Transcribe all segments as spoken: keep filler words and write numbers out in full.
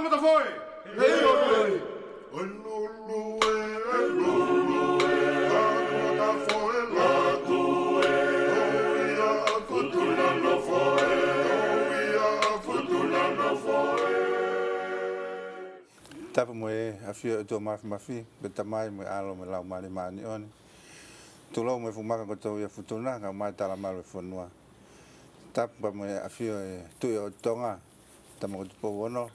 Matafoe! Hei, oi, oi! Oi, lulu, e, e, lulu, e, a, matafoe, la, tu, e, o, ia, a, futu, la, no, fo, e, o, ia, a, futu, la, no, fo, e. Tapu mo e ʻafio ʻa e ʻOtua Mafimafi, pea Tamai mo e ʻAlo mo e Laumālie Māʻoniʻoni. Tulou mo e fuʻu maka kotoa ia ʻo Futuna, kae ʻumaʻā e talamalu ʻo e fonua. Tapu pea mo e ʻafio ʻa e Tuʻi ʻo Tonga, Tama ko Tupou Ono,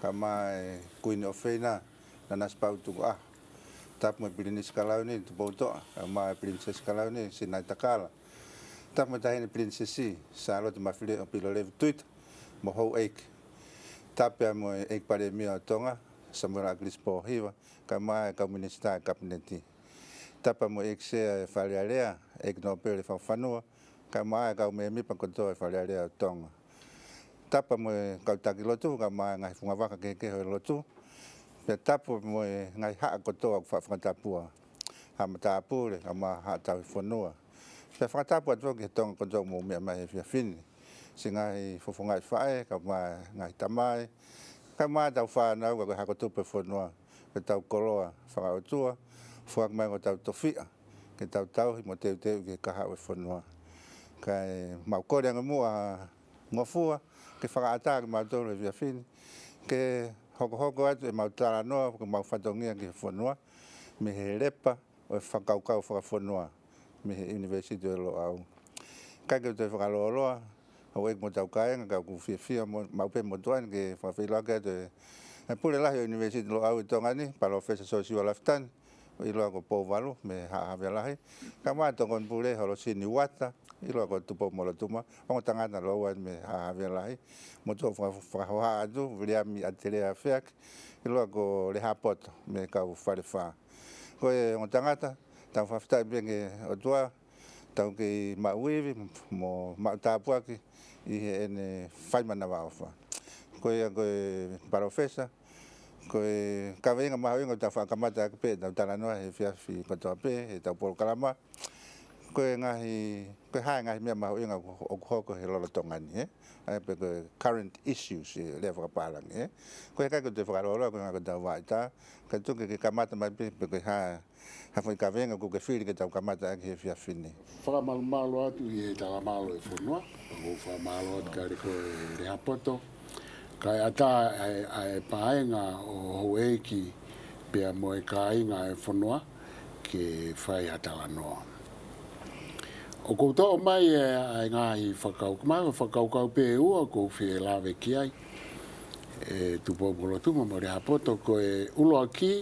kae ʻumaʻā e Kuini ʻofeina, Nanasipauʻu Tukuʻaho. Tapu mo e Pilinisi Kalauni, Tupoutoʻa, kae ʻumaʻā e Pilinisesi Kalauni, Sinaitakala. Tapu mo e Taʻahine Pilinisesi, Sālote Mafileʻo Pilolevu Tuita, mo e houʻeiki. Tapu pea mo e ʻEiki Palēmia ʻo Tonga, Samuela ʻAkilisi Pōhiva, kae ʻumaʻā e kau minisitā ʻo e Kapineti. Tapu pea mo e ʻEiki Sea ʻo e Fale Alea, ʻEiki Nōpele Fakafanua, kae ʻumaʻā e kau mēmipa kotoa ʻo e Fale Alea ʻo Tonga. Tapu pea mo e kau taki lotu, kae ʻumaʻā e ngaahi fungavaka kehekehe ʻo e lotu. Pea tapu pea mo e ngaahi haʻa kotoa ʻoku faʻa fakatapua. Haʻa matāpule, kae ʻumaʻā e haʻa tauhi fonua. Pea fakatapu atu ki he Tonga kotoa ʻoku mou meʻa mai he efiafi ni. Siʻi ngaahi fofongaʻi faʻē, kae ʻumaʻā e ngaahi tamai, kae ʻumaʻā ʻetau fānau, ka ko e hako tupu ʻo e fonua, pea tau koloa fakaʻotua, foaki mai hotau tofiʻa, ke tau tauhi mo teuteu ki he kahaʻu ʻo e fonua. Kae mau kole ange muʻa ha ngofua, ke fakaʻatā kimautolu he efiafi ni, ke hokohoko atu ʻemau talanoa, ko ʻemau fatongia ki he fonua, mei he lepa ʻo e fakakaukau fakafonua mei he ʻUnivēsiti ʻo Loʻau. ʻIkai ke u toe fakalōloa, houʻeiki mo hotau kāinga, ka ʻoku ou fiefia mo, maʻu pē motuʻa ni ke fakafeʻiloaki atu e, e pule lahi ʻo e ʻUnivēsiti Loʻau ʻi Tonga ni, Palōfesa Siosiua Lafitani, ʻoku ʻiloa ko Pouvalu mei Haʻa Havea Lahi, kae ʻumaʻā e tokoni pule Holosini Uata, ʻiloa ko Tupou Molotuma, ongo tangata lōua mei Haʻa Havea Lahi, motuʻa faka-, fakahohaʻa atu, Viliami ʻAtelea Afeaki, ʻiloa ko Lehapoto mei he kau Falefā. Ko e ongo tangata, tau fakafetaʻi pē ki he ʻOtua, tau kei maʻu ivi mo maʻu tāpuaki ʻi heʻene fai manavaʻofa. Ko ia ko e Palōfesa, ko e kaveinga mahuʻinga ʻoku tau faʻa kamata ʻaki pē ʻetau talanoa he efiafi kotoa pē, heʻetau polokalama. Ko e ngaahi, ko e hā e ngaahi meʻa mahuʻinga ʻoku, ʻoku hoko he lolotonga ni, ē? ʻA ia pe ko e current issues ʻi he lea fakapālangi, ē? Ko e ʻikai ke u toe fakalōloa, ko e ʻuhinga ko ʻetau vaʻa ʻita, kae tuku ke ke kamata mai pē, pe ko e hā ha foʻi kaveinga ʻoku ke fili ke tau kamata ʻaki he efiafi ni. Fakamalumalu atu ʻi he talamalu ʻo e fonua, pea ʻoku ou fakamālō atu kiate koe Lehapoto, kae ʻatā ʻa e, ʻa e paenga ʻo houʻeiki pea mo e kāinga ʻo e fonua ke fai ha talanoa. ʻOku ou toʻo mai e, ʻa e ngaahi fakakau-, ma-, fakakaukau pē ʻe ua ʻoku ou fie lave ki ai, ʻe Tupou Molotuma mo Lehapoto, ko e ʻuluaki,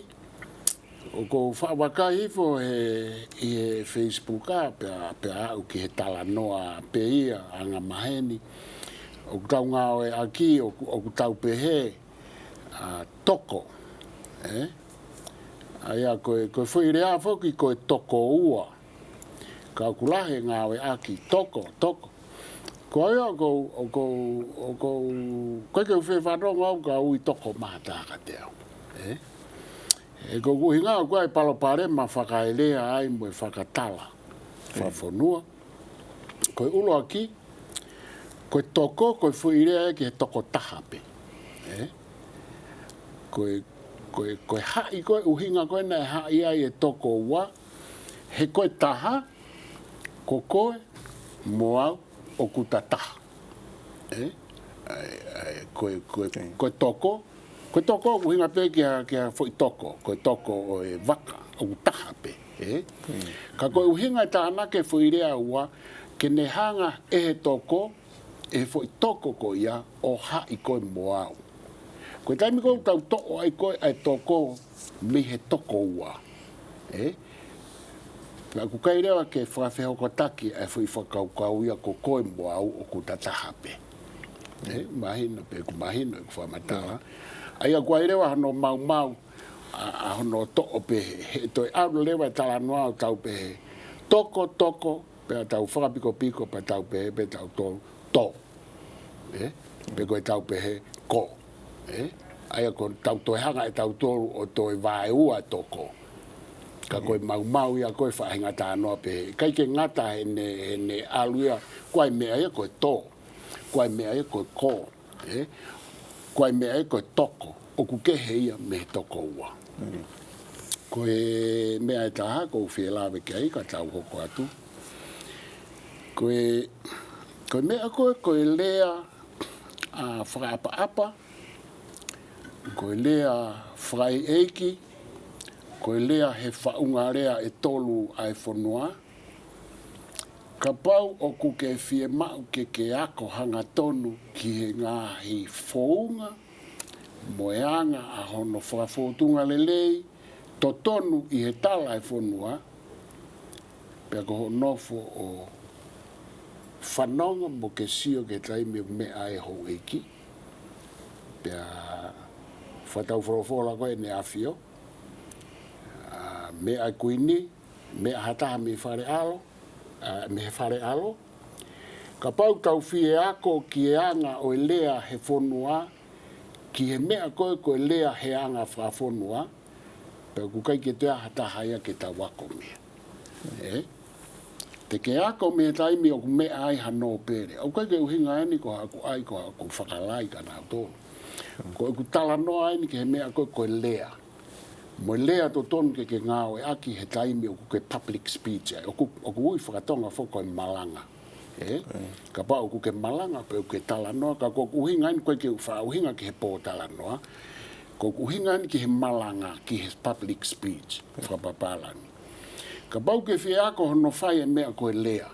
ʻoku ou faʻa vakai hifo he, ʻi he Facebook ʻa, pea, pea aʻu ki he talanoa pē ia angamaheni. ʻOku tau ngāueʻaki, ʻoku, ʻoku tau pehē, ʻa, toko, ē? ʻA ia ko e, ko e foʻi lea foki ko e toko ua. Ka ʻoku lahi e ngāueʻaki, toko, toko. Ko ia ʻoku ou, ʻoku ou, ʻoku ou, ʻikai ke u fie fanongo au ka ui toko mata kiate au. Ē? He ko ʻeku ʻuhinga ʻoku ʻi ai e palopalema fakaelea ai mo e fakatala fakafonua. Ko e ʻuluaki, ko e toko, ko e foʻi lea ia ki he toko taha pē. Ē? Ko e, ko e, ko e haʻi ko ē, ʻuhinga ko ē naʻe haʻi ai e toko ua, he ko e taha, ko koe mo au ʻoku ta taha. Ē? ʻA ia, ʻa ia, ko e, ko e, ko e toko, ko e toko ʻoku ʻuhinga pē ki ha, ki ha foʻi toko, ko e toko ʻo e vaka, ʻoku taha pē, ē? Ka ko e ʻuhinga e tānaki e foʻi lea ua, ke ne hanga ʻe he toko, ʻe he foʻi toko ko ia, ʻo haʻi koe mo au. Ko e taimi ko ē ʻoku tau toʻo ai ko ē ʻa e toko mei he toko ua. Ē? Pea ʻoku ʻikai leva ke fakafehokotaki ʻa e foʻi fakakaukau ia ko koe mo au ʻoku ta taha pē. Ē? Mahino pē, ʻoku mahino ʻeku fakamatala. ʻA ia ʻoku ʻi ai leva hono maumau, ʻa, ʻa hono toʻo pehē, he toe ʻalu leva e talanoa ʻo tau pehē, toko, toko, pea tau fakapikopiko, pea tau pehē, pea tau tolu, to. Ē? Pe ko e tau pehē, ko. Ē? ʻA ia ko ʻetau toe hanga ʻe tautolu ʻo toe vaeua toko. Ka ko e maumau ia ko e faʻahinga talanoa pehē. ʻIkai ke ngata heʻene, heʻene ʻalu ia, ko e meʻa ia ko e to. Ko e meʻa ia ko e ko. Ē? Ko e meʻa ia ko e toko. ʻoku kehe ia mei he toko ua. Ko e meʻa ʻe taha ʻoku ou fie lave ki ai ka tau hoko atu. Ko e, ko e meʻa ko ē, ko e lea ʻa fakaʻapaʻapa, ko e lea fakaʻeiʻeiki, ko e lea he faʻunga lea ʻe tolu ʻa e fonua. Kapau ʻoku ke fiemaʻu ke ke ako hangatonu ki he ngaahi founga mo e anga ʻa hono fakafōtunga lelei totonu ʻi he tala ʻa e fonua, pea ko hoʻo nofo ʻo fanongo mo ke sio ki he taimi ʻoku meʻa ai e houʻeiki, pea fakataufolofola ko ē ʻEne ʻAfio, ʻa, meʻa e Kuini, meʻa ha taha mei Fale ʻAlo, ʻa, mei he Fale ʻAlo. Kapau tau fie ako ki he anga ʻo e lea he fonua, ki he meʻa ko ē ko e lea he anga fakafonua, pea ʻoku ʻikai ke toe ʻi ai ha taha ia ke tau ako mei ai. Ē? Te ke ako mei he taimi ʻoku meʻa ai ha nōpele. ʻOku ʻikai ke ʻuhinga eni ko haʻaku ʻai, ko haʻaku fakalai kia nautolu. Ko ʻeku talanoa eni ki he meʻa ko ē ko e lea. Mo e lea totonu ke ke ngāueʻaki he taimi ʻoku ke public speech ai. ʻOku, ʻoku ui fakatonga foki ko e malanga. Ē? Kapau ʻoku ke malanga pe ʻoku ke talanoa, ka ko ʻeku ʻuhinga eni ʻoku ʻikai ke u faʻa ʻuhinga ki he pōtalanoa. Ko ʻeku ʻuhinga eni ki he malanga, ki he public speech, fakapapālangi. Kapau ʻoku ke fie ako hono fai e meʻa ko e lea,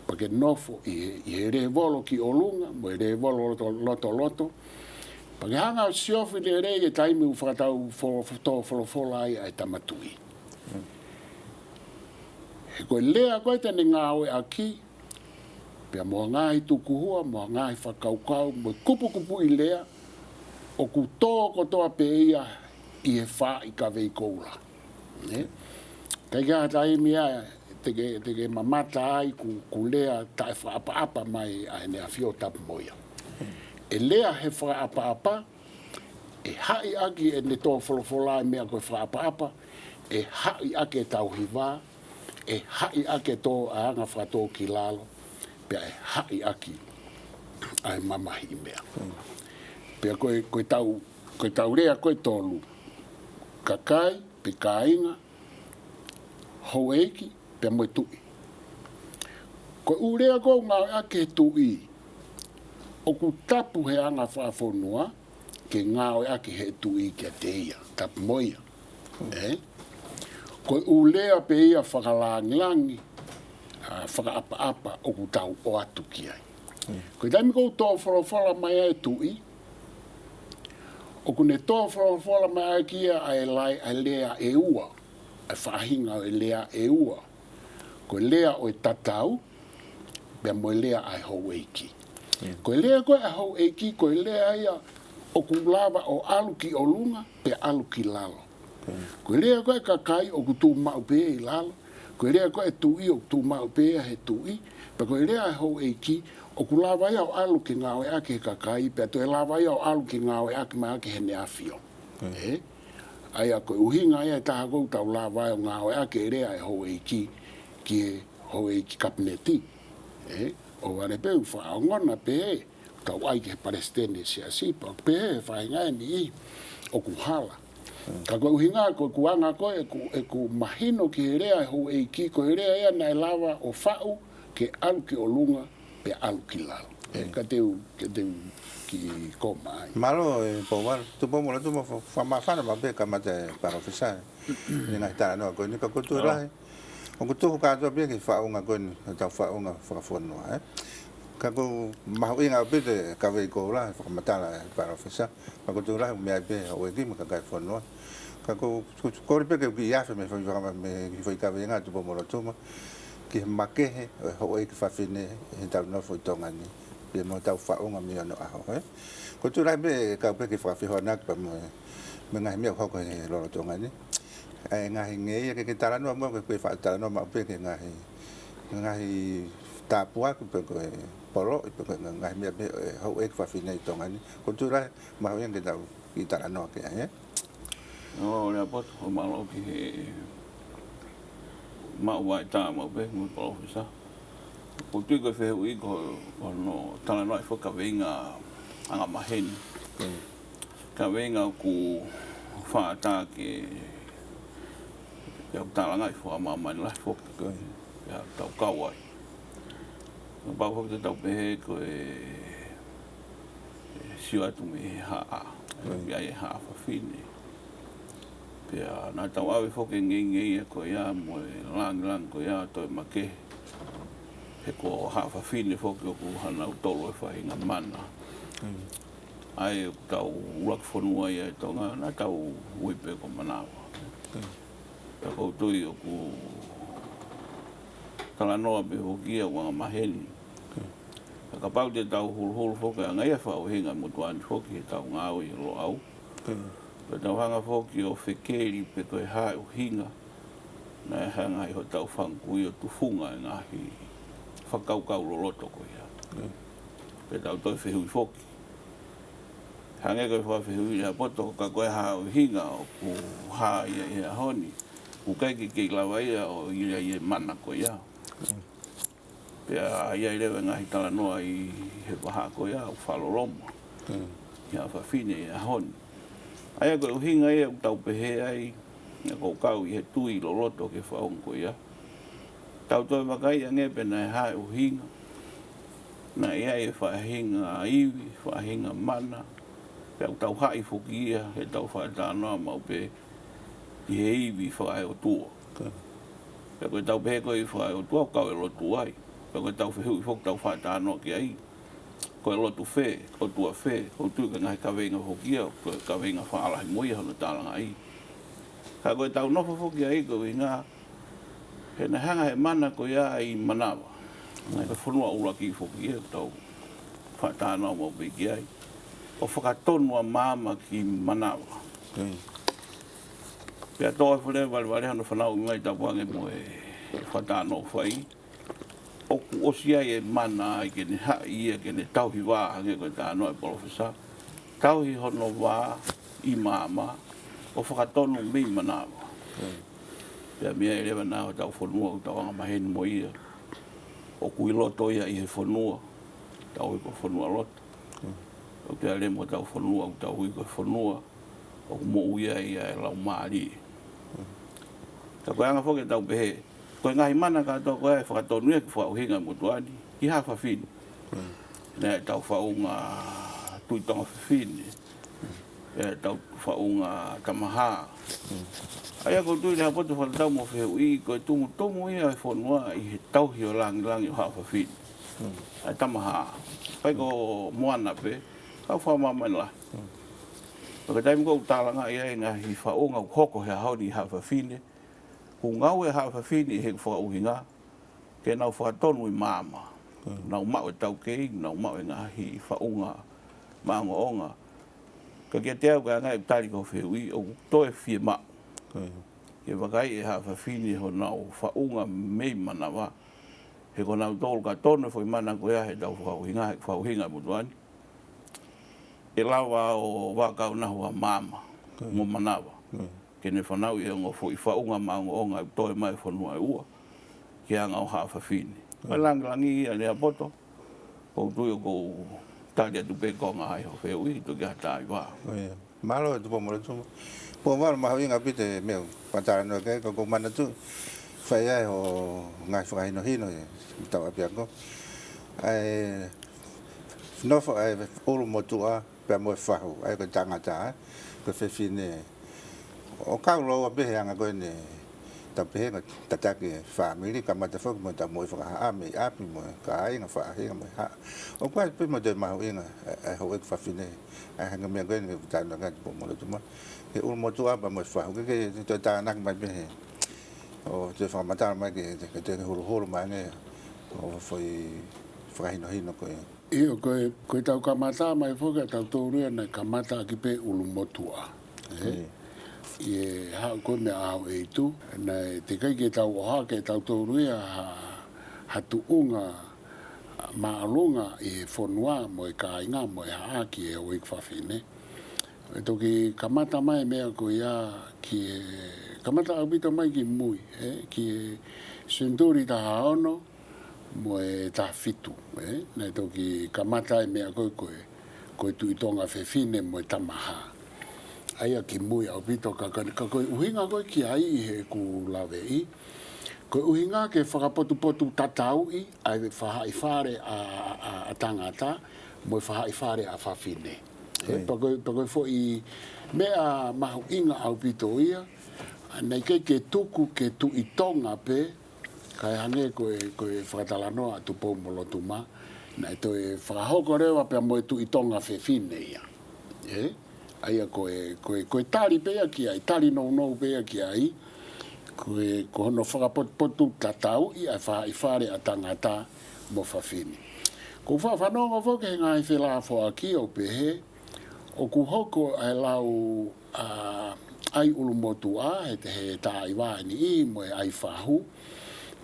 pea ke nofo ʻi he, ʻi he lēvolo ki ʻolunga, mo e lēvolo loto, loto, loto. Pea ke hanga ʻo siofi lelei e taimi ʻoku fakatau fo-, fo-, tō folofola ai ʻa e Tama Tuʻi. He ko e lea ko ē te ne ngāueʻaki, pea mo e ngaahi tukuhua, mo e ngaahi fakakaukau, mo e kupukupuʻi lea, ʻoku tō kotoa pē ia ʻi he faaʻi kavei koula. Ē? ʻIkai ke ʻi ai ha taimi ia te ke, te ke mamata ai ʻoku, ʻoku lea taʻefakaʻapaʻapa mai ʻa ʻEne ʻAfio, tapu mo ia. ʻE lea he fakaʻapaʻapa, ʻe haʻi ʻaki ʻene tō folofola e meʻa ko e fakaʻapaʻapa, ʻe haʻi ʻaki e tauhi vā, ʻe haʻi ʻaki e tō ʻa e anga fakatōkilalo, pea ʻe haʻi ʻaki ʻa e mamahiʻi meʻa. Pea ko e, ko e tau, ko e tau lea ko ē tolu, kakai, pe kāinga, houʻeiki, pea mo e tuʻi. Ko e ʻū lea ko ē ʻoku ngāueʻaki he tuʻi, ʻoku tapu he anga fakafonua ke ngāueʻaki he tuʻi kiate ia, tapu mo ia. Ē? Ko e ʻū lea pē ia fakalāngilangi, ʻa, fakaʻapaʻapa ʻoku tau ʻoatu ki ai. Ko e taimi ʻoku tō folofola mai ai e tuʻi, ʻoku ne tō folofola mai ʻaki ia ʻa e lai, ʻa e lea ʻe ua, ʻa e faʻahinga ʻo e lea ʻe ua. Ko e lea ʻo e tatau, pea mo e lea ʻa e houʻeiki. Ko e lea ko ē ʻa e houʻeiki, ko e lea ia ʻoku lava ʻo ʻalu ki ʻolunga, pea ʻalu ki lalo. Ko e lea ko ē ʻa e kakai ʻoku tuʻumaʻu pē ʻi lalo. Ko e lea ko ē ʻa e tuʻi ʻoku tuʻumaʻu pē ia he tuʻi. Pea ko e lea ʻa e houʻeiki, ʻoku lava ia ʻo ʻalu ke ngāueʻaki he kakai, pea toe lava ia ʻo ʻalu ke ngāueʻaki mai ʻaki he ʻEne ʻAfio. Ē? ʻA ia ko e ʻuhinga ia ʻe taha ʻoku tau lava ai ʻo ngāueʻaki e lea ʻa e houʻeiki ki he houʻeiki kapineti. Ē? ʻO vale pē ʻoku faʻa ongona pē, tau ʻai ki he palesiteni ʻo e siasi, pea pehē ʻe he faʻahinga ʻe niʻihi ʻoku hala. Ka ko e ʻuhinga, ko ʻeku anga ko ē, ʻeku, ʻeku mahino ki he lea ʻa e houʻeiki, ko e lea ia naʻe lava ʻo faʻu ke ʻalu ki ʻolunga, pea ʻalu ki lalo. Ē, ka te u, ka te u kiʻi koma ai. Mālō ē Pouvalu, Tupou Molotoʻuma, fa-, fakamāfana maʻu pē e kamata ʻa e palōfesa ʻi he ngaahi talanoa ko eni, ka ʻoku ou tui lahi ʻoku tuhu kātoa pē ia ki he faʻunga ko eni, ʻetau faʻunga fakafonua, ē. Ka ʻoku mahuʻinga ʻaupito e kavei koula he fakamatala ʻa e palōfesa. Ka ʻoku ou tui lahi ʻoku meʻa ai pē houʻeiki mo e kakai e fonua. Ka ʻoku ou, ʻoku ou kole pē ke u kiʻi afe mei he foʻi fakama-, mei he foʻi kaveinga ʻa Tupou Molotoʻuma ki he makehe ʻo e houʻeiki fafine heʻetau nofo ʻi Tonga ni, pea mo ʻetau faʻunga mei onoʻaho, ē. ʻOku ou tui lahi pē ʻe kau pē ke fakafehoanaki pea mo e, mo e ngaahi meʻa ʻoku hoko he lolotonga ni. ʻA e ngaahi ngeia ke ke talanoa mo ke, ke faʻa talanoa maʻu pē ki he ngaahi, ngaahi tāpuaki pe ko e poloʻi pe ko e ngaahi meʻa pē ʻo e houʻeiki fafine ʻi Tonga ni. ʻOku ou tui lahi mahuʻinga ke tau kiʻi talanoa ki ai, ē? ʻIo, Lehaapoto, ʻoku mālō ki he maʻu ʻa e tā maʻu pē mo e palōfesa. ʻOku ou tui ko e fehuʻi ko hono talanoaʻi foki e kaveinga angamaheni. Kaveinga ʻoku fakaʻatā ke, ke ʻoku tālangaʻi fakamāmani lahi foki. Ko ia. Pea tau kau ai. Kapau foki te tau pehē ko e, e sio atu mei he haʻa. Ko ia. Pea ʻi he haʻa fafine. Pea naʻa tau ʻave foki e ngeingei ia ko ia mo e langilangi ko ia ʻo toe makehe. He ko haʻa fafine foki ʻoku ʻi ai hanautolu e faʻahinga mana. Ko ia. ʻA ia ʻoku tau ʻuluaki fonua ia ʻi Tonga, naʻa tau ui pē ko Manava. Ko ia. Pea ʻoku ou tui ʻoku talanoa pē foki ia ʻoku angamaheni. Ko ia. Pea kapau te tau huluhulu foki ʻa e ngaahi fakaʻuhinga motuʻa ni foki he tau ngāue ʻi Loʻau. Ko ia. Pea tau hanga foki ʻo fekeli pe ko e hā e ʻuhinga naʻe hanga ʻe hotau fanga kui ʻo tufunga e ngaahi fakakaukau loloto ko ia. Ko ia. Pea tau toe fehuʻi foki. Hangē ko e fakafehuʻi ʻa Poto, ka ko e hā e ʻuhinga ʻoku hā ia ʻi he ʻaho ni, ʻoku ʻikai ke kei lava ia ʻo ʻilo ʻa e mana ko ia. Pea ʻi ai leva e ngaahi talanoa ʻi he vahaʻa ko ia ʻoku fakaloloma. Ko ia. ʻI he haʻa fafine ʻi he ʻaho ni. ʻA ia ko e ʻuhinga ia ʻoku tau pehē ai, ʻa ia ʻoku kau ʻi he tui loloto ki he faʻunga ko ia. Tau toe vakai ange pe naʻe hā e ʻuhinga. Naʻe ʻi ai e faʻahinga ivi, faʻahinga mana. Pea ʻoku tau haʻi foki ia, he tau fakatalanoa maʻu pē ʻi he ivi fakaeʻotua. Ko ia. Pea ko e tau pehē ko e ivi fakaeʻotua, ʻoku kau e lotu ai. Pea ko e tau fehuʻi foki tau fakatalanoa ki ai. Ko e lotu fē, ʻotua fē, ʻoku ou tui ko e ngaahi kaveinga foki ia, ko e kaveinga fālahi mo ia hono tālangaʻi. Ka ko e tau nofo foki ai ko e ʻuhinga, he naʻe hanga he mana ko ia ʻi Manava. Naʻe ko e fonua ʻuluaki foki ia ʻoku tau fakatalanoa maʻu pē ki ai. ʻO fakatonu ʻa Maama ki Manava. Ko ia. Pea tō e fale valevale hono fanauʻi mai tapu ange mo e fakatalanoa fai. ʻOku ʻosi ʻi ai e mana ai ke ne haʻi ia ke ne tauhi vā hangē ko e talanoa ʻa e palōfesa. Tauhi hono vā ʻi Maama ʻo fakatonu mei Manava. Pea meʻa ʻi leva naʻa hotau fonua ʻoku tau angamaheni mo ia. ʻOku ʻi loto ia ʻi he fonua. Tau ui ko e fonualoto. ʻOku ʻi ai leva mo hotau fonua ʻoku tau ui ko e fonua ʻoku moʻui ai ʻa e laumālie. Ka ko e anga foki ʻetau pehē, ko e ngaahi mana kātoa ko ē ʻe fakatonu ia ki he fakaʻuhinga motuʻa ni, ki haʻa fafine. Naʻe ʻetau faʻunga Tuʻi Tonga Fefine, ʻetau faʻunga Tamahā. ʻA ia ʻoku ou tui leva Poto fakatatau mo e fehuʻi, ko e tumutumu ia e fonua ʻi he tauhi ʻo langilangi ʻo haʻa fafine. ʻA e Tamahā. ʻIkai ko Moana pē, kau fakamāmani lahi. Pea ko e taimi ko ē ʻoku tālangaʻi ai e ngaahi faʻunga ʻoku hoko he ʻaho ni ʻi haʻa fafine. ʻOku ngāue haʻa fafine ʻi he fakaʻuhinga ke nau fakatonu ʻi Maama. Nau maʻu e taukei, nau maʻu e ngaahi faʻunga maʻongoʻonga. Ka kiate au ka ngai tali ko e fehuʻi ʻoku toe fiemaʻu. Ke vakai e haʻa fafine honau faʻunga mei Manava. He ko nautolu ka tonu e foʻi mana ko ia he tau fakaʻuhinga, he fakaʻuhinga motuʻa ni. ʻE lava ʻo vakau nahu ʻa Maama, mo Manava. Ke ne fanauʻi e ongo foʻi faʻunga maʻongoʻonga ʻoku toe mai fonua ʻe ua. Ke anga ʻo haʻa fafine. Ko e langilangi ia lea Poto. ʻOku ou tui ʻoku ou tali atu pē ko e ngaahi hoʻo fehuʻi, toki ʻatā ʻi vā. Mālō e Tupoumolotuma. Tupoumolotuma mahuʻinga pē te mea patalanoa ke ko ko manatu. Fai ai ho ngaahi fakahinohino ʻi tau ʻapiako. ʻAi nofo ʻai ʻulumotuʻa pea mo e fahu. ʻAi ko e tangata, ko e fefine. ʻO kau lōua pē he anga ko eni tau pehē ko e tataki e fāmili, kamata foki mo e tau moʻui fakahaʻa mei ʻapi mo e kāinga faʻahinga mo e haʻa. ʻOku ʻi ai pē mo e toe mahuʻinga ʻa e houʻeiki fafine. ʻAi hanga meʻa ko eni ke u tanu atu Tupoumolotuma. He ʻulumotuʻa pea mo e fahu ke ke toe tānaki mai pē he. ʻO toe fakamatala mai ke, ke toe huluhulu mai ange ʻo foʻi fakahinohino ko ē. ʻIo, ko e, ko e tau kamata mai foki ʻa tautolu ia naʻe kamata ʻaki pē ʻulumotuʻa. ʻE? ʻIo. ʻI he haʻu ko ē mei he ʻaho ʻe hitu, naʻe teʻeki ai ke tau ʻohake ʻe tautolu ia ha, ha tuʻunga māʻolunga ʻi he fonua mo e kāinga mo e haʻa ki he houʻeiki fafine. ʻE toki kamata mai meʻa ko ia ki he, kamata ʻaupito mai ki mui, ʻe, ki he senituli taha ono, mo e taha fitu, ʻe? Naʻe toki kamata e meʻa ko ē ko e, ko e Tuʻi Tonga Fefine mo e Tamahā. ʻA ia ki mui ʻaupito ka, ka, ka ko e ʻuhinga ko ē ki ai ʻi heʻeku laveʻi. Ko e ʻuhinga ke fakapotupotutatauʻi ʻa e fahaʻi fale ʻa, ʻa, ʻa tangata mo e fahaʻi fale ʻa fafine. Ē, Right. pea ko e, pea ko e foʻi meʻa mahuʻinga ʻaupito ia, naʻe ʻikai ke tuku ke Tuʻi Tonga pē, kae hangē ko e, ko e fakatalanoa ʻa Tupou mo Lotuma, naʻe toe fakahoko leva pea mo e Tuʻi Tonga fefine ia. Ē? ʻA ia ko e, ko e, ko e tali pē ia ki ai, tali nounou pē ia ki ai, ko e, ko hono fakapotupotutatauʻi ʻa e fahaʻi fale ʻa tangata mo fafine. ʻOku ou faʻa fanongo foki he ngaahi felāfoaki ʻo pehē, ʻoku hoko ʻa e lau ʻa, ʻai ʻulumotuʻa, he, he taʻaivā ʻe niʻihi mo e ʻai fahu,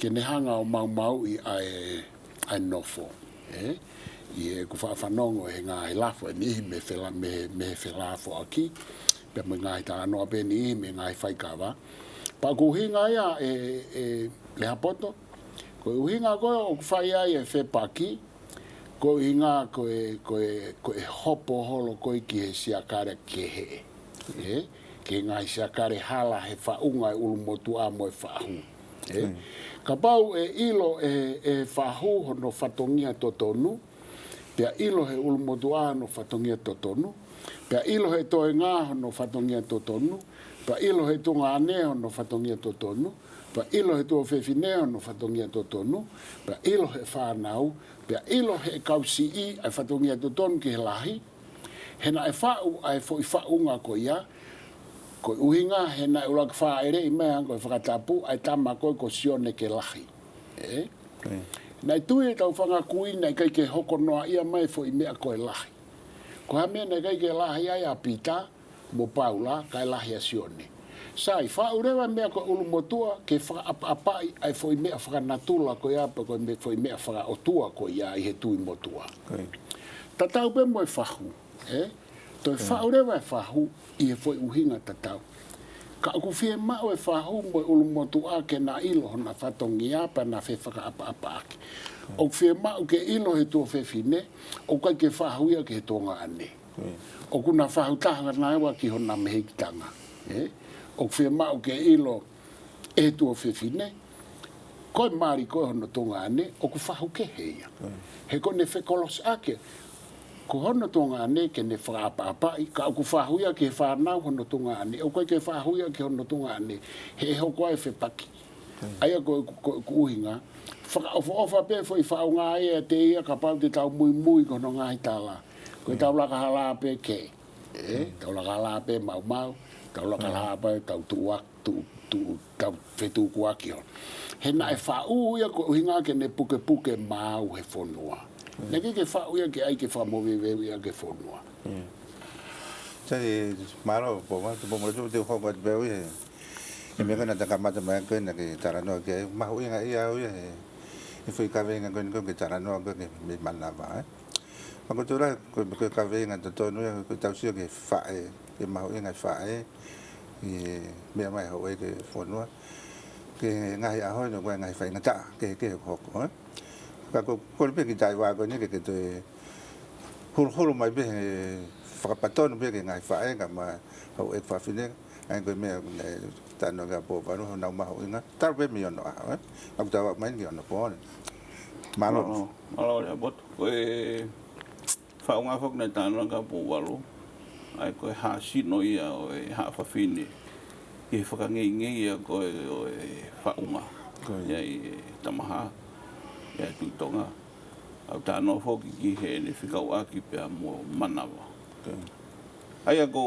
ke ne hanga ʻo maumauʻi ʻa e, ʻa e nofo. Ē? ʻI heʻeku faʻa fanongo he ngaahi lafo ʻe niʻihi mei he fela-, mei he, mei he felāfoaki, pea mo e ngaahi talanoa pē ʻe niʻihi mei he ngaahi faikava. Pea ko e ʻuhinga ia ē, ē, Lehaapoto, ko e ʻuhinga ko ē ʻoku fai ai e fepaki, ko e ʻuhinga ko e, ko e, ko e hopo holo ko ē ki he siakale kehe. Ē? Ki he ngaahi siakale hala he faʻunga e ʻulumotuʻa mo e fahu. Ē? Mm. Kapau ʻe ʻilo ʻe, ʻe he fahu hono fatongia totonu, pea ʻilo ʻe he ʻulumotuʻa hono fatongia totonu, pea ʻilo ʻe he toenga hono fatongia totonu, pea ʻilo ʻe he tuongaʻane hono fatongia totonu, pea ʻilo ʻe he tuofefine hono fatongia totonu, pea ʻilo ʻe he fānau, pea ʻilo ʻe he kau siʻi ʻa e fatongia totonu ki he lahi, he naʻe faʻu ʻa e foʻi faʻunga ko ia, ko e ʻuhinga he naʻe ʻuluaki fāʻeleʻi mai ange ko e fakatapu ʻa e tama ko ē ko Sione ke lahi. Ē? Ē. Naʻe tui ʻetau fanga kui naʻe ʻikai ke hoko noaʻia mai e foʻi meʻa ko e lahi. Ko e hā e meʻa naʻe ʻikai ke lahi ai ʻa Pita mo Paula, kae lahi ʻa Sione. Sai, faʻu leva e meʻa ko e ʻulumotuʻa ke fakaʻapaʻapaʻi ʻa e foʻi meʻa fakanatula ko ia, pe ko e me-, foʻi meʻa fakaʻotua ko ia ʻi he tui motuʻa. Ē. Tatau pē mo e fahu, ē? Toe Mm. faʻu leva e fahu ʻi he foʻi ʻuhinga tatau. Ka ʻoku fiemaʻu e fahu mo e ʻulumotuʻa ke na ʻilo hona fatongia pea na fefakaʻapaʻapaʻaki. Mm. ʻOku fiemaʻu ke ʻilo ʻe he tuofefine, ʻoku ʻikai ke fahu ia ki he tuongaʻane. Mm. ʻOku na fahu taha naua ki hona mehikitanga. Ē? ʻOku fiemaʻu ke ʻilo ʻe he tuofefine, ko e mali ko ē hono tuongaʻane, ʻoku fahu kehe ia. Mm. He ko ʻene fekolosiʻaki, ko hono tuongaʻane ke ne fakaʻapaʻapaʻi, ka ʻoku fahu ia ki he fānau hono tuongaʻane, ʻoku ʻikai ke fahu ia ki hono tuongaʻane, he ʻe hoko ai e fepaki. Mm. ʻA ia ko, ko, ko e ʻuhinga, fakaʻofoʻofa pē foʻi faʻunga ia ʻiate ia kapau te tau muimui ki hono ngaahi tala. Ko e Mm. tau laka hala pē kē. Ē, Mm. tau laka hala pē maumau, tau laka Mm. hala pē tau tuʻuaki, tuʻu, tuʻu, tau fetukuaki ʻo. He naʻe faʻu ia ko e ʻuhinga ke ne pukepuke maau he fonua. Mm. Naʻe ʻikai ke faʻu ia ke ʻai ke fakamoveuveuʻi ʻaki e fonua. Mm. Sai, mālō, Pouvalu, Tupou mo Lotuma, te u hoko atu pē au ia he, he meʻa ko ē naʻa ta kamata mai ko ē naʻa ke talanoa ki ai, mahuʻinga ia au ia he, he foʻi kaveinga ko eni ko ē ke talanoa ko ē ki he meʻi manava, ē. Pea ko e tula, ko e, ko e kaveinga totonu ia, ko e tau sio ki he faʻē, ki he mahuʻinga e faʻē, ʻi he meʻa mai houʻeiki e fonua, ki he ngaahi ʻaho ni, ko e ngaahi faingataʻa kehekehe ʻoku hoko, ē. Ka ko, ko e pē kiʻi taʻaivā ko eni ke, ke toe huluhulu mai pē he fakapatonu pē ki he ngaahi faʻē, kae ʻumaʻā houʻeiki fafine, ʻa ia ko e meʻa naʻe talanoa ki ai ʻa Pouvalu, honau mahuʻinga, talu pē mei onoʻaho, ē. ʻOku tau aʻu mai ki onopooni. Mālō. Mālō, mālō Lehaapoto. Ko e faʻunga foki naʻe talanoa ki ai ʻa Pouvalu, ʻa ia ko e hāsino ia ʻo e haʻa fafine, ki he fakangeingei ia ko ē ʻo e faʻunga. Ko ia. ʻI ai e Tamahā, ʻi ai e Tuʻi Tonga. ʻOku talanoa foki ki heʻene fekauʻaki pea mo manava. Ko ia. ʻA ia ko,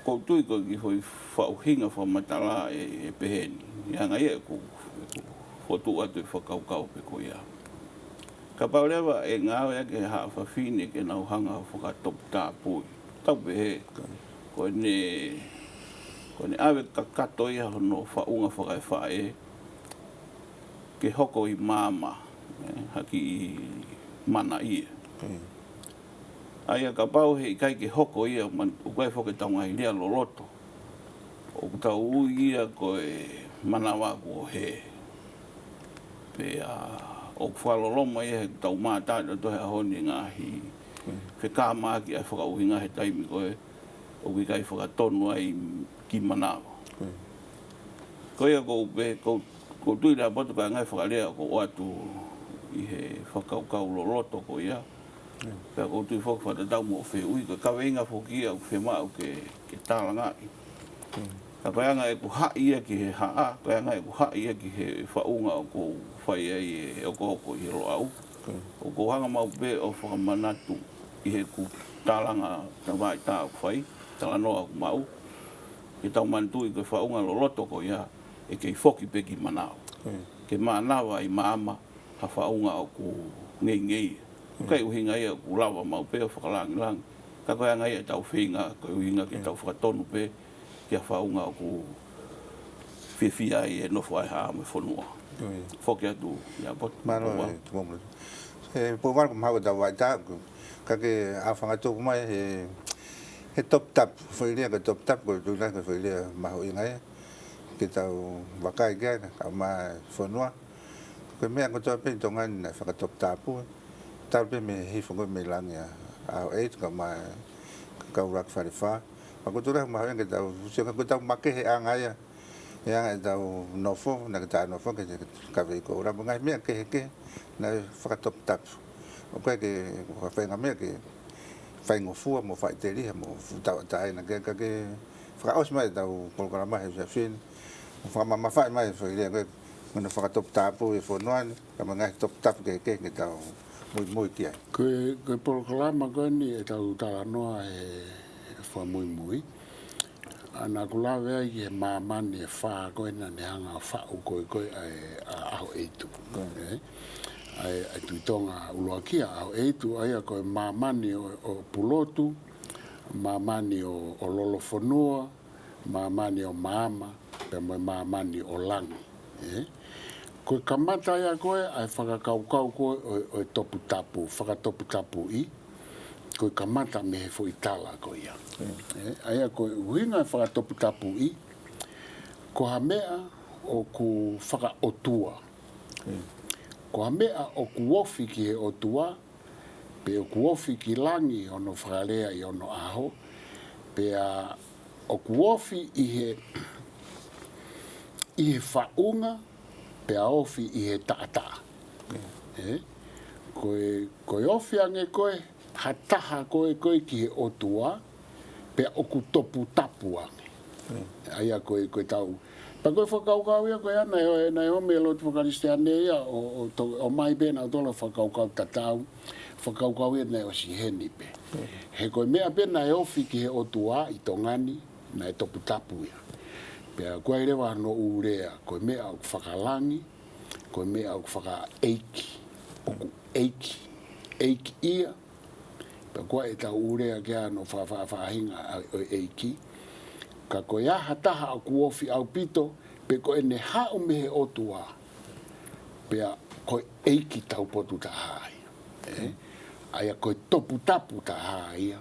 ʻoku ou tui ko e kiʻi foʻi faʻuhinga fakamatala ʻe, ʻe pehē ni. ʻI he anga ia ʻeku, ʻeku fokotuʻu atu e fakakaukau pē ko ia. Kapau leva ʻe ngāueʻaki e haʻa fafine ke nau hanga ʻo fakatoputapui. Tau pehē, Ko ia. ko ʻene, ko ʻene ʻave kakato ia hono faʻunga fakaefaʻē, ke hoko ʻi maama, ē, ha kiʻi mana ia. Ko ia. ʻA ia kapau he ʻikai ke hoko ia, man-, ʻoku ʻi ai foki ʻetau ngaahi lea loloto. ʻOku tau ui ia ko e manava kuo hē. Pea ʻoku fakaloloma ia he tau mātā ʻi loto he ʻaho ni ngaahi Mm. fekāmaki ʻa e fakaʻuhinga he taimi ko ē. ʻoku ʻikai fakatonu ai ki manava. Ko ia ʻoku ou pehē, ʻoku ou, ʻoku ou tui Lehaapoto ko e ngaahi fakalea ʻoku ʻoatu ʻi he fakakaukau loloto ko ia. Pea ʻoku ou tui foki fakatatau mo e fehuʻi, ko e kaveinga foki ia ʻoku fiemaʻu ke, ke tālangaʻi. Ka ko e anga ʻeku haʻi ia ki he haʻa, ko e anga ʻeku haʻi ia ki he faʻunga ʻoku ou fai ai e okooko ʻi he Loʻau. ʻOku ou hanga maʻu pē ʻo fakamanatu ʻi heʻeku tālanga tavaʻi tā ʻoku fai, talanoa ʻoku maʻu, ke tau manatuʻi ko e faʻunga loloto ko ia ʻe kei foki pē ki manava. Ke mānava ʻi maama ha faʻunga ʻoku ngeingei. ʻIkai ʻuhinga ia ʻoku lava maʻu pē ʻo fakalangilangi. Ka ko e anga ia ʻetau feinga, ko e ʻuhinga ke tau fakatonu pē ki ha faʻunga ʻoku fiefia ai e nofo ʻa e haʻa mo e fonua. Foki atu Lehaapoto. Mālō e tuku mo. E pō vale ko mahau tau vai tā, ka ke a fanga tupu mai he, he toputapu. Foʻi lea ko e toputapu, ko e tui lahi ko e foʻi lea mahuʻinga ia ke tau vakai ki ai, ka ma fonua. Ko e meʻa kotoa pē ʻi Tonga ni naʻe fakatoputapu. Talu pē mei he hifo ko ē mei langi ʻa, ʻa ʻEitu ka ma ka ʻuluaki Falefā. Ma ko e tui lahi mahuʻinga ke tau, sio ka ko e tau makehe ʻa e anga ia. ʻE anga ʻetau nofo, naʻa ke tā nofo ke te kavei ko ura. Mo e ngaahi meʻa kehekehe naʻe fakatoputapu. ʻOku ʻikai ke, ko e faʻahinga meʻa ke faingofua mo faʻiteliha mo fuʻu tauʻatāina ke, ka ke fakaʻosi mai ʻetau polokalama he efiafi ni. Mo fakamamafaʻi mai e foʻi lea ko ē, mo hono fakatoputapu e fonua ni, ka mo e ngaahi toputapu kehekehe ke tau muimui ki ai. Ko e, ko e polokalama ko eni ʻetau talanoa he fakamuimui. ʻA ia naʻa ku lave ai ki he māmani ʻe fā ko ē naʻa ne hanga ʻo faʻu ko ē ko ē ʻa e, ʻa ʻAhoʻeitu. ʻE? ʻA e, ʻa e Tuʻi Tonga ʻuluaki ʻa ʻAhoʻeitu, ʻa ia ko e māmani ʻo, ʻo Pulotu, māmani ʻo, ʻo Lolofonua, māmani ʻo Maama, pea mo e māmani ʻo Langi. ʻE? Ko e kamata ia ko ē ʻa e fakakaukau ko ē ʻo, ʻo e toputapu, fakatoputapuʻi, ko e kamata mei he foʻi tala ko ia. ʻE, ʻa ia ko e ʻuhinga e fakatoputapuʻi, ko ha meʻa ʻoku fakaʻotua. Ko ha meʻa ʻoku ofi ki he ʻOtua, pe ʻoku ofi ki langi ʻi hono fakalea ʻi onoʻaho, pea ʻoku ofi ʻi he, ʻi he faʻunga, pea ofi ʻi he taʻataʻa. ʻE? Ko e, ko e ofi ange ko ē ha taha ko ē ko ē ki he ʻOtua, pea ʻoku toputapu ange. ʻA ia ko e, ko e tau. Pea ko e fakakaukau ia ko ia naʻe, naʻe ʻomi e lotu faka-Kalisitiane ia ʻo, ʻo to-, ʻomai pē naʻa tau fakakaukau tatau. Fakakaukau ia naʻe ʻosi heni pē. He ko e meʻa pē naʻe ofi ki he ʻOtua ʻi Tonga ni, naʻe toputapu ia. Pea ko e leva hono ʻū lea, ko e meʻa ʻoku fakalangi, ko e meʻa ʻoku fakaʻeiki, ʻoku ʻeiki, ʻeiki ia, pea ko e tau ʻū lea ke ano fa-, fa-, faʻahinga ʻa, ʻo e ʻeiki. Ka ko e hā ha taha ʻoku ofi ʻaupito, pe ko ʻene haʻu mei he ʻOtua, pea ko e ʻeiki taupotu taha ia. ʻE? ʻA ia ko e toputapu taha ia,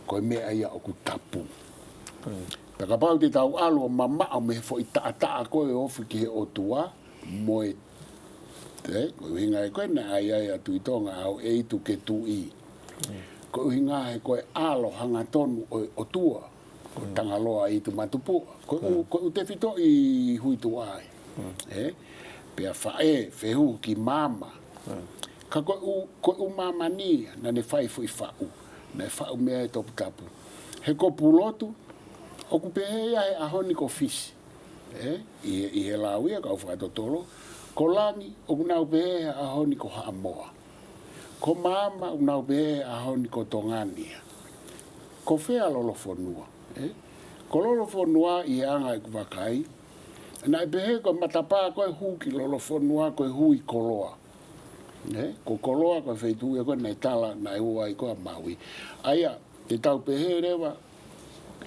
ko e meʻa ia ʻoku tapu. Pea kapau te tau ʻalu ʻo mamaʻo mei he foʻi taʻataʻa ko ē ofi ki he ʻOtua, mo e, ʻe, ko e ʻuhinga ia ko ē naʻe ʻai ai ʻa Tuʻi Tonga ʻAhoʻeitu ke tuʻi. Ko e ʻuhinga he ko e ʻalo hangatonu ʻo e ʻOtua, ko Tangaloa ʻEitumātupuʻa. Ko e ʻū, ko e ʻū tefitoʻi huituʻa ia. ʻE? Pea faʻē, fehuhu ki Maama. Ka ko e ʻū, ko e ʻū māmani ia, naʻa ne fai foʻi faʻu. Naʻe faʻu mei ai e toputapu. He ko Pulotu, ʻoku pehē ia he ʻaho ni ko Fisi. ʻE, ʻi he, ʻi he lau ia kau fakatotolo, ko Langi, ʻoku nau pehē he ʻaho ni ko Haʻamoa. Ko Maama, ʻoku nau pehē he ʻaho ni ko Tonga ni ia. Ko fē ʻa Lolofonua, ʻe? Ko Lolofonua ʻi he anga ʻeku vakai, naʻe pehē ko e matapā ko ē hū ki Lolofonua, ko e hū ʻi Koloa. ʻE? Ko Koloa, ko e feituʻu ia ko ē naʻe tala, naʻe ō ai ko ē ʻa Maui. ʻA ia, te tau pehē leva,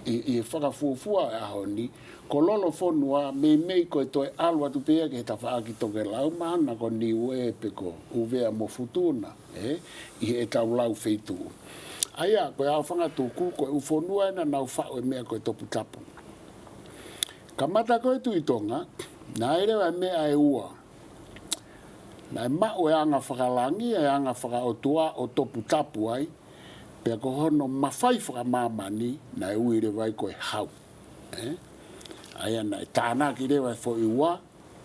ʻi, ʻi he fakafuofua e ʻaho ni, ko Lolofonua, meimei ko e toe ʻalu atu pē ia ki he tafaʻaki tokelau, mahalo ko Niue pe ko ʻUvea mo Futuna, ʻe, ʻi heʻetau lau feituʻu. ʻA ia, ko e ʻaofangatuku, ko e ʻū fonua ena naʻa nau faʻu e meʻa ko e toputapu. Kamata ko ē Tuʻi Tonga, naʻe ʻi ai leva e meʻa ʻe ua. Naʻe maʻu e anga fakalangi, e anga fakaʻotua ʻo toputapu ai, Pea ko hono mafai fakamāmani naʻe ui leva ai ko e hau. Ē? ʻA ia naʻe tānaki leva e foʻi ua,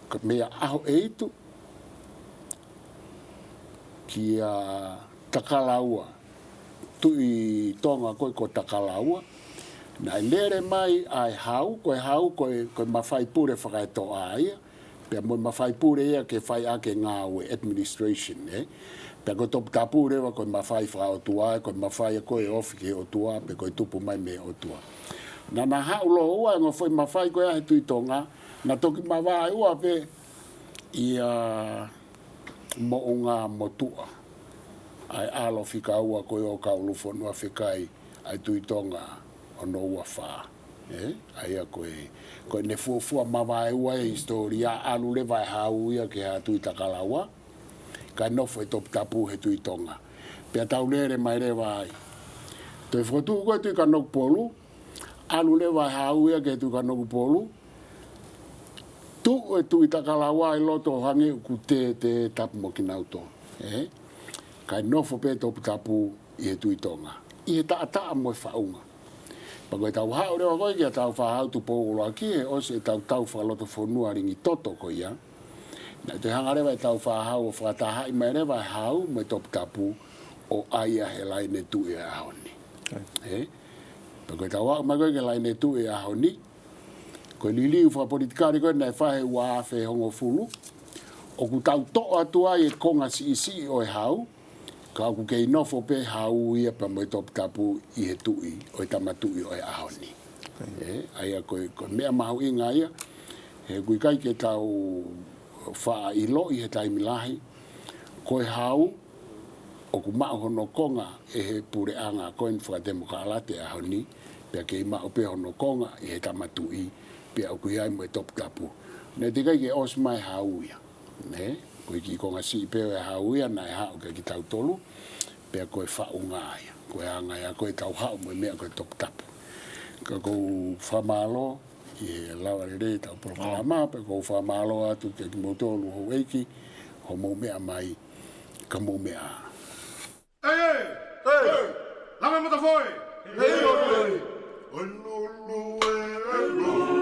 ka mei ʻAhoʻeitu kia Takalaua, Tuʻi Tonga ko ē ko Takalaua. Naʻe lele mai ʻa e hau, ko e hau ko e, ko e mafai pule fakaetoʻa ia, pea mo e mafai pule ia ke fai ʻaki e ngāue administration, ē. Pea ko e toputapu leva ko e mafai fakaʻotua, ko e mafai ko e ofi ki he ʻotua, pe ko e tupu mai mei he ʻotua. Naʻa na haʻu lōua e ongo foʻi mafai ko ia he Tuʻi Tonga, na toki mavaeua pē ʻia Moʻunga Motuʻa, ʻa e ʻalo fika ua ko ē ʻo Kaulufonua fekai ʻa e Tuʻi Tonga hono ua fā. Ē, ʻa ia ko e, ko ʻene fuofua mavaeua e hisitōlia, ʻalu leva e hau ia ki he Tuʻi Takalaua, kae nofo e toputapu he Tuʻi Tonga. Pea tau lele mai leva ai. Toe fokotuʻu ko ē Tuʻi Kanokupolu, ʻalu leva e hau ia ki he Tuʻi Kanokupolu, tuʻu e Tuʻi Takalaua ʻi loto ʻo hangē ʻoku tētē tapu mo kinautolu. Ē? Kae nofo pē toputapu ʻi he Tuʻi Tonga, ʻi he taʻataʻa mo e faʻunga. Pea ko ʻetau haʻu leva ko ē kia Tāufaʻāhau Tupou ʻUluaki, he ʻosi ʻetau tau fakalotofonua lingi toto ko ia, naʻe toe hanga leva ʻe Tāufaʻāhau ʻo fakatahaʻi mai leva e hau mo e toputapu ʻo ʻai ia he laine tuʻi ʻo e ʻaho ni. Ē? Pea ko ʻetau aʻu mai ko ē ki he laine tuʻi ʻo e ʻaho ni, ko e liliu fakapolitikale ko ē naʻe fai he ua afe hongofulu, ʻoku tau toʻo atu ai e konga siʻisiʻi ʻo e hau, ka ʻoku kei nofo pē hau ia pea mo e toputapu ʻi he tuʻi, ʻo e tama tuʻi ʻo e ʻaho ni. Ē, ʻa ia ko e, ko e meʻa mahuʻinga ia, he ʻoku ʻikai ke tau faʻa ʻiloʻi he taimi lahi, ko e hau ʻoku maʻu hono konga ʻe he puleʻanga ko eni fakatemokalati ʻaho ni, pea kei maʻu pē hono konga ʻe he tama tuʻi, pea ʻoku ʻi ai mo e toputapu. Naʻe teʻeki ai ke ʻosi mai hau ia. Ē? Ko e kiʻi konga siʻi pē ʻo e hau ia naʻe haʻu kia kitautolu, pea ko e faʻunga ia. Ko e anga ia ko ē ʻetau haʻu mo e meʻa ko e toputapu. Ka ʻoku ou fakamālō ʻi he lava lelei ʻetau polokalama, pea ʻoku ou fakamālō atu kia kimoutolu houʻeiki, hoʻomou meʻa mai, ka mou meʻa ā. Ei, ei! Ei! Ei! Lame matafoe! Ei, ei, ei! Oi, lulu, e, e, lulu.